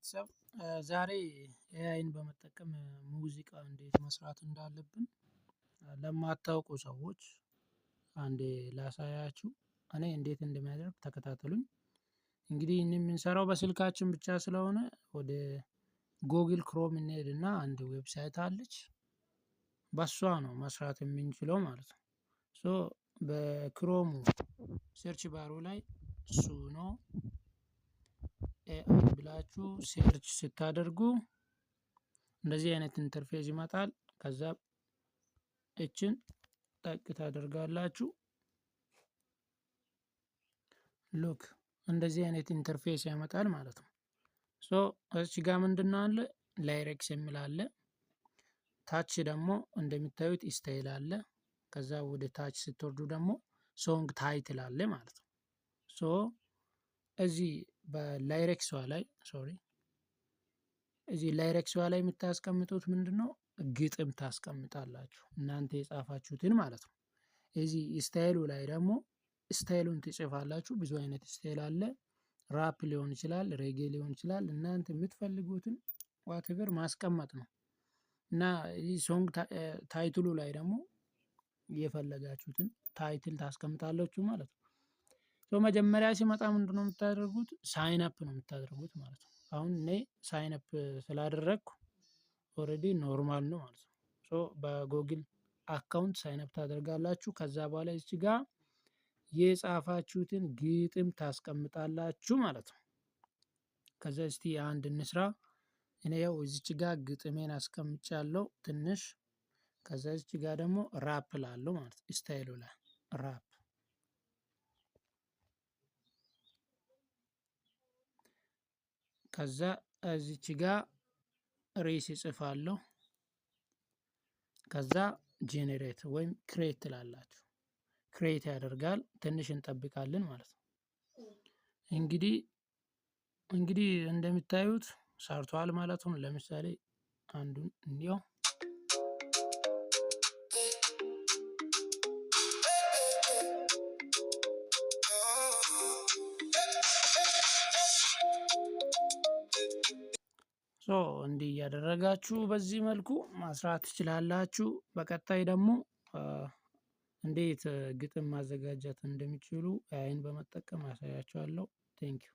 ቤተሰብ፣ ዛሬ AI ን በመጠቀም ሙዚቃ እንዴት መስራት እንዳለብን ለማታውቁ ሰዎች አንዴ ላሳያችሁ። እኔ እንዴት እንደሚያደርግ ተከታተሉኝ። እንግዲህ ይህን የምንሰራው በስልካችን ብቻ ስለሆነ ወደ Google Chrome እንሄድና አንድ website አለች፣ በሷ ነው መስራት የምንችለው ማለት ነው። So በ Chrome ኡ search bar ኡ ላይ Suno AI ብላችሁ search ስታደርጉ እንደዚህ አይነት interface ይመጣል። ከዛ እችን ጠቅ ታደርጋላችሁ። Look፣ እንደዚህ አይነት interface ያመጣል ማለት ነው። So እዚህ ጋር ምንድነው አለ? Lyrics የሚል አለ። ታች ደግሞ እንደሚታዩት style አለ። ከዛ ወደ ታች ስትወርዱ ደግሞ song title አለ ማለት ነው። So እዚህ በ lyrics ዋ ላይ፣ sorry፣ እዚህ lyrics ዋ ላይ የምታስቀምጡት ምንድነው? ግጥም ታስቀምጣላችሁ፣ እናንተ የጻፋችሁትን ማለት ነው። እዚህ style ኡ ላይ ደግሞ style ኡን ትጽፋላችሁ። ብዙ አይነት style አለ። ራፕ ሊሆን ይችላል፣ ሬጌ ሊሆን ይችላል። እናንተ የምትፈልጉትን whatever ማስቀመጥ ነው። እና ይህ song title ኡ ላይ ደግሞ የፈለጋችሁትን title ታስቀምጣላችሁ ማለት ነው። So መጀመሪያ ሲመጣ ምንድነው የምታደርጉት? Sign up ነው የምታደርጉት ማለት ነው። አሁን እኔ sign up ስላደረግኩ already normal ነው ማለት ነው። So በ Google account sign up ታደርጋላችሁ። ከዛ በኋላ እዚህ ጋር የጻፋችሁትን ግጥም ታስቀምጣላችሁ ማለት ነው። ከዛ እስቲ አንድ እንስራ። እኔ ያው እዚች ጋር ግጥሜን አስቀምጫለሁ ትንሽ። ከዛ እዚች ጋር ደግሞ ራፕ ላለው ማለት ነው። Style ኡ ላይ ራፕ። ከዛ እዚች ጋር ርዕስ እጽፋለሁ። ከዛ generate ወይም create ትላላችሁ። Create ያደርጋል። ትንሽ እንጠብቃለን ማለት ነው። እንግዲህ እንደምታዩት ሰርቷል ማለት ነው። ለምሳሌ አንዱን እንየው። So እንዲህ እያደረጋችሁ በዚህ መልኩ መስራት ትችላላችሁ። በቀጣይ ደግሞ እንዴት ግጥም ማዘጋጀት እንደሚችሉ AI ን በመጠቀም አሳያችኋለሁ። Thank you.